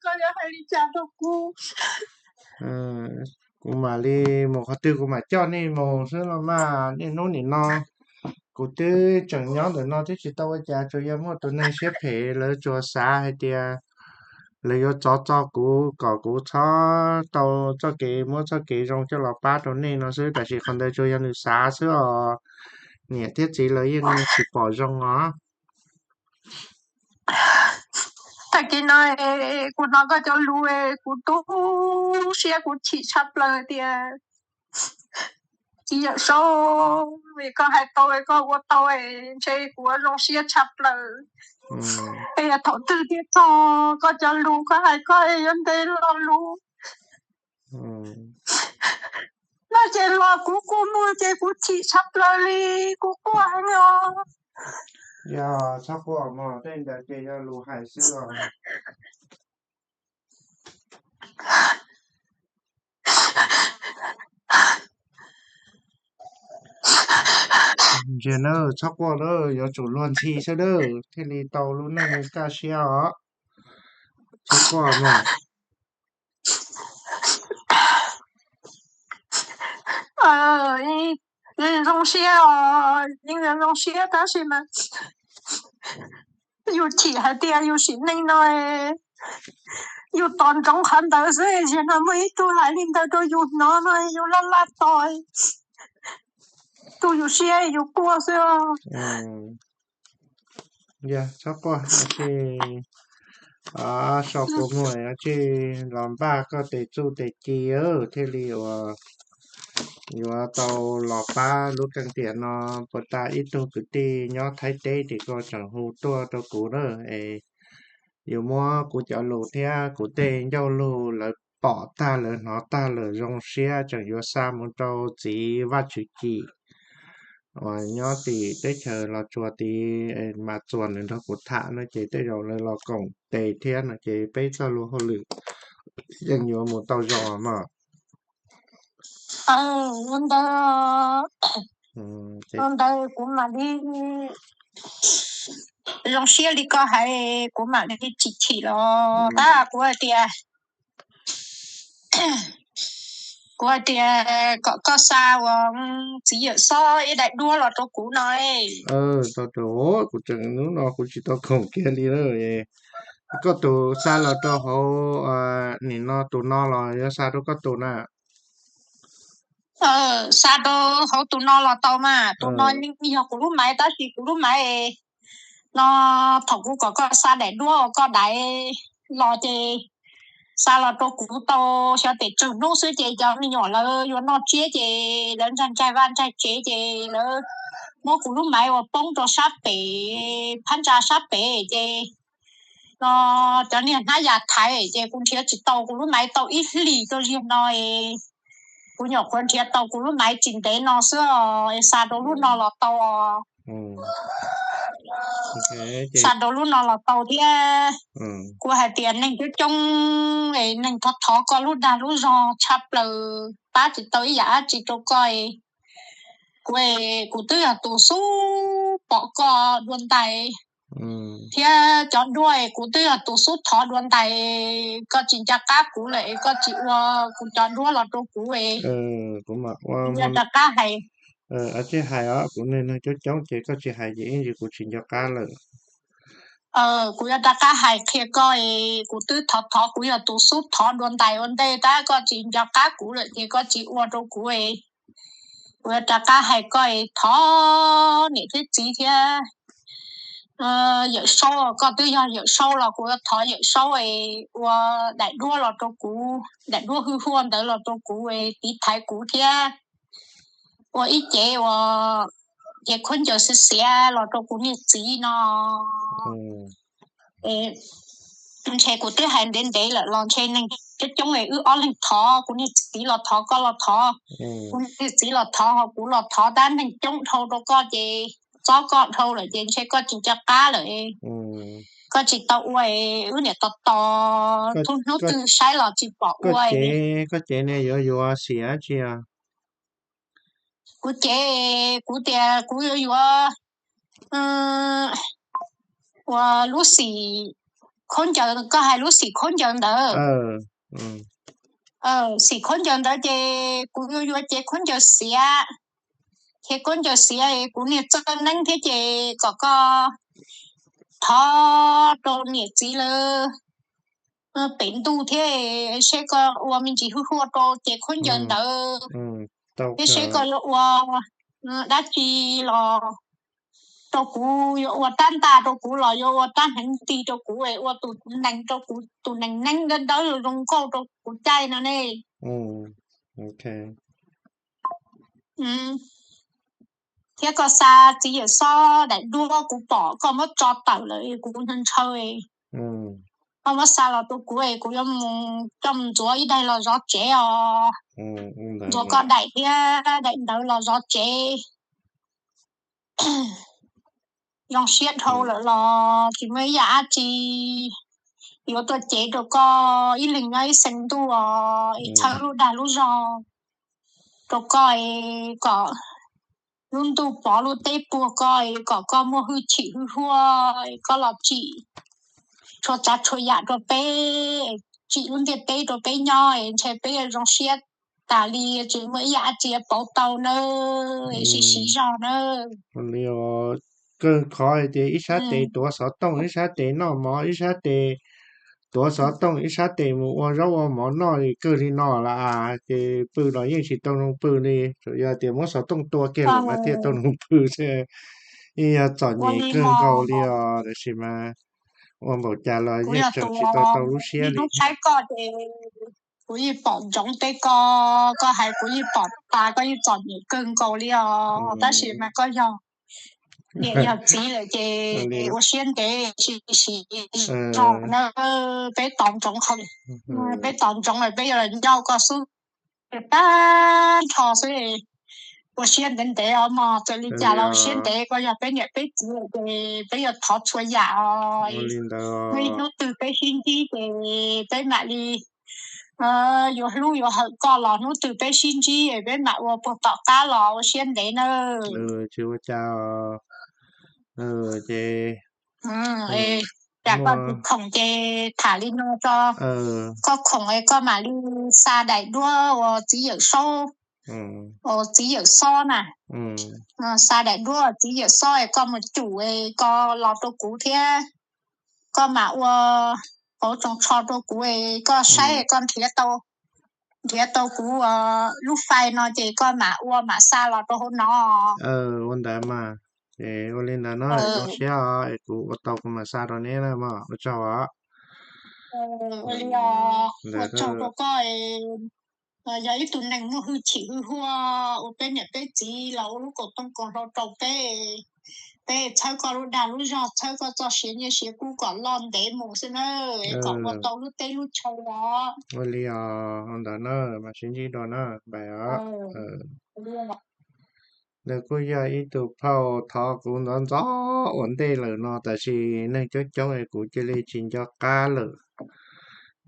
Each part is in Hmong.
koj yuav hais li cas rau kuv? Kuv mam li mus qhov twg kuv mam coj nej mus xwb los mas. Niaj hnub nim no kuv twb tseem nyob ntawm no twb tsis tau ua cas, tsuas yog muaj tus neeg siab phem lawv tsuas xav hais tias lawv yuav tsov txo kuv kom kuv txhob tau txoj kev, muab txoj kev zoo coj los pab rau nej no xwb. Tab sis qhov ntawd tsuas yog nws xav xwb os. Niam thiab txiv lawv yeej tsis pom zoo os. Tag kis no kuv hnov koj cov lus, kuv tu siab, kuv chim tshaj plaws tias txiv Yawm Saub, koj hais tau, koj ua tau, ntshe kuv zoo siab tshaj plaws. Es thaum twg thiaj txog koj cov lus koj hais koj yuav ntes lo lus no ces los kuv kua muag ces kuv chim tshaj plaws li, kuv quaj heev os. Yog txhob quaj mog, tej ntawd ces yog lus hais xwb os. Ntsia na, txhob quaj na, yuav tsum luag ntxhi xwb na thiaj li tau lub neej kaj siab os. Txhob quaj mog. Zoo siab os, yeej zoo siab tab sis mas yus chim hais tias yus sim neej no yus tos ntsoov qhov ntawd xwb, zaum no muaj ib tug hais li ntawd rau yus hnov no yus laj laj tos, tu yus siab yus quaj xwb. Yog txhob quaj, ua tsi so kua muag, ua tsi los npaj koj tes txuj tes ci thiaj li uas yuav tau los pab lub keeb tiam no. Puas tas ib tug kwv tij nyob Thaib teb tim ko tseem hu tuaj rau kuv na, es yuav muab kuv cov lus thiab kuv tej ncauj lus lawv pom tag lawv hnov tag lawm zoo siab tseem yuav xa mus rau txiv Vaj Tswv Cim uas nyob tim teb chaws Los Tsuas tid, mas txuas nws nrog kuv tham no ces tej zaum lawv los koom tes thiab no ces peb txoj lus hauj lwm yeej yuav mus tau zoo mog. Ua ntawd, ua ntawd kuv mam li zoo siab li koj hais, kuv mam li tsis chim los tab kuv hais tias, kuv hais tias kom koj xa uas txiv Yawm Saub ib daim duab los rau kuv no. Tau, kuv tseem hnub no kuv tsis tau khoom kiag li na. Koj tus xa los rau hauv, nim no tus no los yuav xa rau koj tus na? Xa rau hauv tus no los tau mas, tus no yeej yog kuv lub maiv tab sis kuv lub maiv no, thaum kuv kom koj xa daim duab uas koj daim los ces xa los rau kuv tau xyov tes tsawg hnub xwb ces cov me nyuam lawv yuav noj tsiab ces lawv ntsaig ntsaig vaj ntsaig tsev ces lawv muab kuv lub maiv uas poob rau sab pem, phab ntsa sab pem ces no cov niag hnab yas thaiv ces kuv nrhiav tsis tau kuv lub maiv tau ib hlis rau ziag no es kuv nyuam qhuav nrhiav tau kuv lub maiv tsis ntev no xwb os, xa rau lub no los tau os. Xa rau lub no los tau thiab. Kuv hais tias neeg coob coob es neeg thov thov koj lub dag lub zog tshaj plaws, pab tsis tau ib yam dab tsi rau koj. Kuv, kuv twb yog tus xub pom koj dua ntais thiab cov duab, kuv twb yog tus xub thov dua ntais, koj tsis nco qab kuv lawm es koj tsis ua kuv cov duab los rau kuv. Kuv mam ua, kuv yuav rov qab hais. Tsis hais os, kuv neeg coob coob ces koj tsis hais ces ib ntsis kuv tsis nco qab lawm. Kuv yuav rov qab hais qhia koj es kuv twb thov thov, kuv yog tus xub thov dua ntais ua ntej tab koj tsis nco qab kuv lawm ces koj tsis ua rau kuv. Kuv yuav rov qab hais koj es thov niam thiab txiv thiab Yawm Saub, koj twb yog Yawm Saub los kuv yuav thov Yawm Saub es ua daim duab los rau kuv, daim duab hwj huaj ntawd los rau kuv es tiv thaiv kuv thiab ua ib cev uas cev khaub ncaws xiav xiav los rau kuv niag txiv no. Ntshe kuv twb hais ntev ntev lawm los ntshe neeg coob coob es wb ob leeg thov, kuv niag txiv los thov, koj los thov, kuv niag txiv los thov ho kuv los thov, tab neeg coob dhau rau koj ces txob koj dhau lawm ces ntshe koj tsis nco qab lawm. Koj tsis tau ua, wb niam tos tos tub hnub twg saib los tsis pom ua. Koj cev ne yuav yuav xiam tsi? Kuv cev, kuv tias kuv yuav yuav ua lub xim khaub ncaws, koj hais lub xim khaub ncaws ntawd. Xim khaub ncaws ntawd ces kuv yuav yuav cev khaub ncaws xiav, cev khaub ncaws xiav es kuv niag txawj neeb thiab ces kom koj thov rau niam txiv lawv pem ntuj thiab seb koj ua me ntsis hwj huaj rau cev khaub ncaws ntawd thiab seb koj yuav ua dab tsi los rau kuv, yuav ua rab ntaj rau kuv los yuav ua rab hneev nti rau kuv es ua tus nees rau kuv, tus nees neeb dawb dawb zoo nkauj rau kuv caij no ne. Thiab koj xa txiv yawm xob daim duab kuv pom koj muab tso tawm lawm kuv ntshaw ntshaw, koj muab xa los rau kuv es kuv yuav mus coj mus ntxuav ib daim los zov tsev os. Ntxuav koj daim thiab daim ntawv los zov tsev. Zoo siab dhau lawm los tsis muaj ib yam dab tsi, yuav tuaj cev rau koj ib leeg nyob ib xeev ntuj os, es txhawb lub dag lub zog rau koj es kom lub ntuj pov lub teb puag koj es kom koj muaj hwj chim hwj huaj es koj los tsim txhua tsav txhua yam rau peb, tsim lub ntiaj teb rau peb nyob es ntshe peb yuav zoo siab tas li, tsis muaj ib yam dab tsi yuav pauv tau nawb, es sib siv zog nawb. Li kawg qhov tias ib sab tes tuav xov tooj, ib sab tes noj mov, ib sab tes tuav xov tooj, ib sab tes mus ua zaub ua mov noj li kawg li no lawm ces pw los yeej tsis tau zoo pw li, tsuas yog tias muab xov tooj tua kiag lawm mas thiaj tau zoo pw xwb. Yeej yog txom nyem kawg nkaus li os, tab sis mas ua npaum cas los yeej tseem tsis tau tau lub siab li. Kuv yeej pom ntsoov peb ko, koj hais kuv yeej pom tas koj yeej txom nyem kawg nkaus li os, tab sis mas koj yog niam yog txiv lawm ces ua siab ntev, siv zog na, peb tos ntsoov, peb tos ntsoov lawm peb yuav los ncauj koj xwb tag nrho xwb. Ua siab ntev ntev os mog, txawm li cas los ua siab ntev, koj yog peb niam peb txiv lawm ces peb yuav thov txhua yam os. Muaj ib hnub twg peb sib ntsib ces peb mam li yuav hlub yuav hawm koj los hnub twg peb sib ntsib peb mam ua puag tom qab los ua siab ntev nawb. Tsis ua cas, ces cas koj tsis khoom ces tham li no tso. Koj khoom es koj mam li xa daim duab uas txiv yawm saub, uas txiv yawm xob na, xa daim duab txiv yawm xob es koj mus cum es koj los rau kuv thiab, koj mam ua qauv tsoos tsho rau kuv es koj saib koj nrhiav tau, nrhiav tau kuv lub fai no ces koj mam ua mam xa los rau hauv no. Ua ntawd mas, ces ua li ntawd no, zoo siab os, es kuv ua tau kuv mam xa rau neb na mog, ua tsaug os. Ua li os, ua tsaug rau koj, yog ib tug neeg muaj hwj chim hwj huaj ua peb niam peb txiv los ua lub kaum tooj kaum hlau rau peb, peb txhawb koj lub dag lub zog, txhawb koj txoj sia nyiaj sia kub kom loj ntev mus xwb na, kom ua tau lub teb lub chaw os. Ua li os, ua ntawd na, mam sib ntsib dua na, bye os. Nws kuj yog ib tug phauj thov kuv ntxov ntxov ua ntej lawm no, tab sis neeg coob coob es kuv cia li tsis nco qab lawm,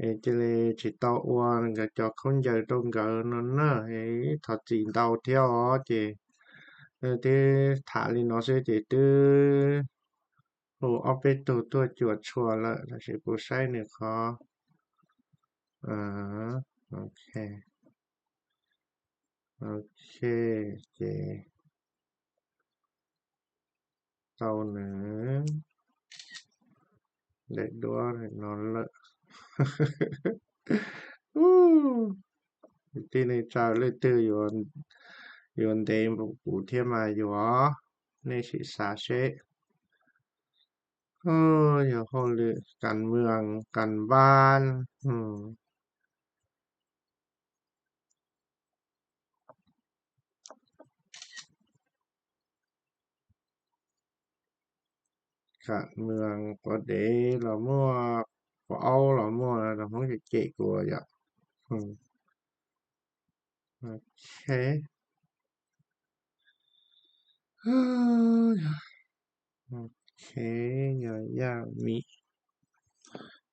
es cia li tsis tau ua nkawd cov khaub ncaws rau nkawd no na. Thov txim ntau thiab os, ces twb tham li no xwb ces twb hu ob peb tug tuaj cuam tshuam lawm, tab sis kuv saib nws qhov, ok, ok, ces tau nws daim duab no lawm. Tij neej tsa leej twg yuav ntev npaum kuv thiab mas yuav, nej sim xav seb. Yog hauj lwm kas mwam kas npab, kas mwam quav dev los muaj, quav aub los muaj, Hmoob cem cem kuv yom. Ok, ok, yog yaj mim,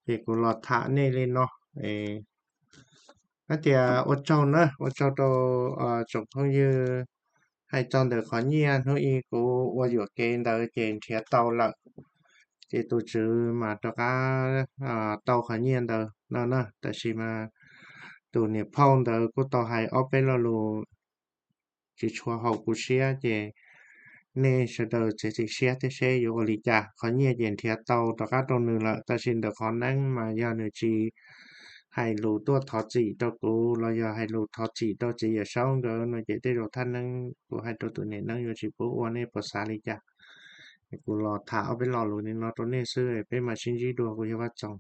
ces kuv los tham nej li no. Hais tias ua tsaug na, ua tsaug rau tsoom phooj ywg. Hais txog ntawm qhov nyiaj hnub ib kuv ua yuam kev ntawd ces nrhiav tau lawm, Ces tus tswv mas rov qab tau qhov nyiaj ntawd no na. Tab sis mas tus niam phauj ntawd kuj tau hais ob peb lo lus tsis tshua haum kuv siab, ces nej sawv daws txiav txim siab thiab seb yuav ua li cas. Qhov nyiaj ces nrhiav tau rov qab rau nws lawm, tab sis ntawm qhov neeb mas yog nws tsis hais lus tuaj thov txim rau kuv los yog hais lus thov txim rau txiv Yawm Saub nkawd no ces tej zaum thaj neeb kuv hais rau tus niam neeb yuav tsis pub ua, nej puas xav li cas? Kuv los tham ob peb lo lus li no rau nej xwb, peb mam sib ntsib dua, kuv yog Vaj Txoos.